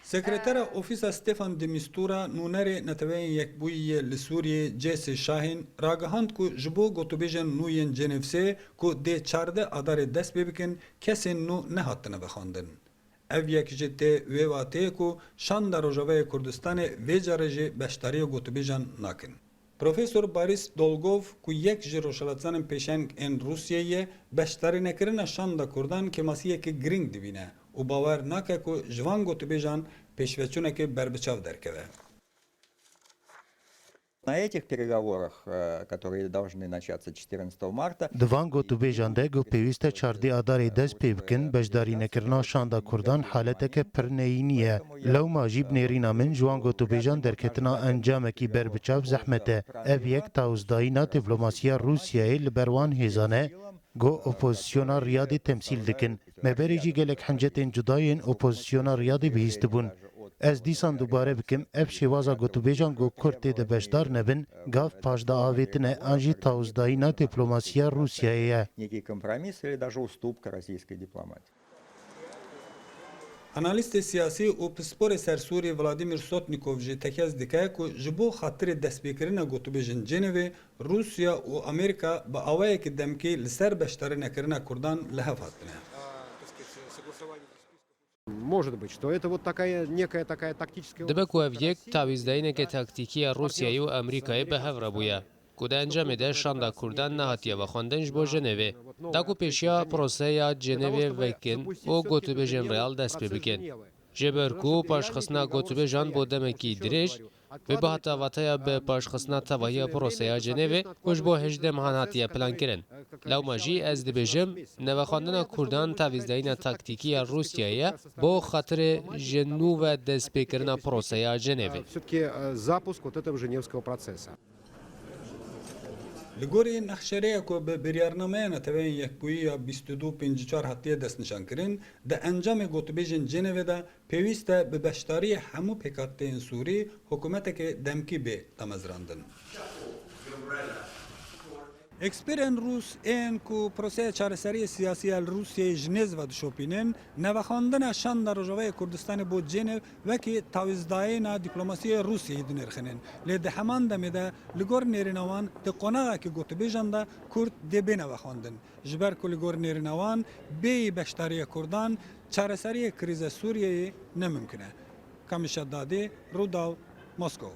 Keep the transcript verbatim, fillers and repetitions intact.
Sekretera Ofîsa Stefan de Mistura, nûnerê Neteweyên Yekbûyî yê li Sûriyê, Jesse Şahîn, ragihand ku ji bo gotûbêjên nû yên Cenevsê ku dê çardeh Adarê dest pê bikin, kesên nû nehatine vexwendin. Ev yek jî tê wê wateyê ku Şanda Rojavayê Kurdistanê vê carê jî beşdariyê gotûbêjan nakin. Profesor Boris Dolgov, ku yek ji rojhilatvanên pêşeng ên Rûsyayê ye, beşdarînekirina Şanda Kurdan kêmasiyeke girîng dibîne û bawer nake ku ji van gotûbêjan pêşveçûneke berbiçav derkeve. На этих переговорах, э, которые должны начаться четырнадцатого марта, Di van gotûbêjan de ku pêwîst e çardê Adarê dest pê bikin, beşdarînekirina Şanda Kurdan haleteke pir neyînî ye. Lewma jî bi nêrîna min ji wan gotûbêjan derketina encamekî berbiçav zehmet e. Ev yek tawizdayîna diplomasiya Rûsyayê li ber wan hêzan e ku opozisyona Riyadê temsîl dikin. Me berê jî gelek hincetên cuda yên opozisyona Riyadê bihîstibûn. Ez dîsan dubare bikim, ev şêwaza gotûbêjan ku Kurd tê de beşdar nebin, gav paşdaavêtin e an jî tawizdayîna diplomasiya Rûsyayê ye. Некий компромисс или даже уступка российской дипломатии. Analîstê siyasî û pisporê ser Sûrî Vladimir Sotnikov jî tekez dike ku ji bo xatirê destpêkirina gotûbêjên Cenevê, Rûsya û Amerîka bi awayekî demkî li ser beşdarînekirina Kurdan li hev hatine. Может быть, что это вот такая, некая такая тактическая Dibe ku ev yek tawîzdayîneke taktîkî ya Rûsyayê û Amerîkayê bi hev re bûye, ku di encamê de Şanda Kurdan nehatiye vexwendin ji bo Cenevê. Da ku pêşiya proseya Cenevê vekin û gotûbêjên real dest pê bikin. Ji ber ku paşxistina gotûbêjan bo demekî dirêj, wê bihata vateya bi paşxistina tevahiya proseya Cenevê ku ji bo hejdeh mehan hatiye plankirin. Lewma jî ez dibêjim, nevexwendina Kurdan tavîzdayîna taktîkî ya Rûsyayê ye, bo xatirê ji nû ve destpêkirina proseya Cenevê. Всё-таки, э, запуск вот этого Женевского процесса. Li gorî nexşereya ku bi biryarnameya Neteweyên Yekbûyî ya bîst û du pêncî çar hatiye destnîşankirin, di encamê gotûbêjên Cenevê de pêwîst e bi beşdariyê hemû pêkhateyên Sûrî hikûmeteke demkî bê damezrandin. Eksperên rûs ên ku proseya çareseriyê siyasî ya li Rûsyayê ji nêz ve dişopînin, nevexwendina Şanda Rojavayê Kurdistanê bo Cenev wekî tawîzdayîna dîplomasiyê Rûsyayê dinirxînin. Lê di heman demê de li gor nêrîna wan di qonaxekî gotûbêjan de Kurd dê bêne vexwendin. Ji ber ku li gor nêrîna wan bêyî beşdariya Kurdan çareseriyê krîza Sûriyeyê ne mimkun e. Kamîl Şedadî, Rûdaw, Moskow.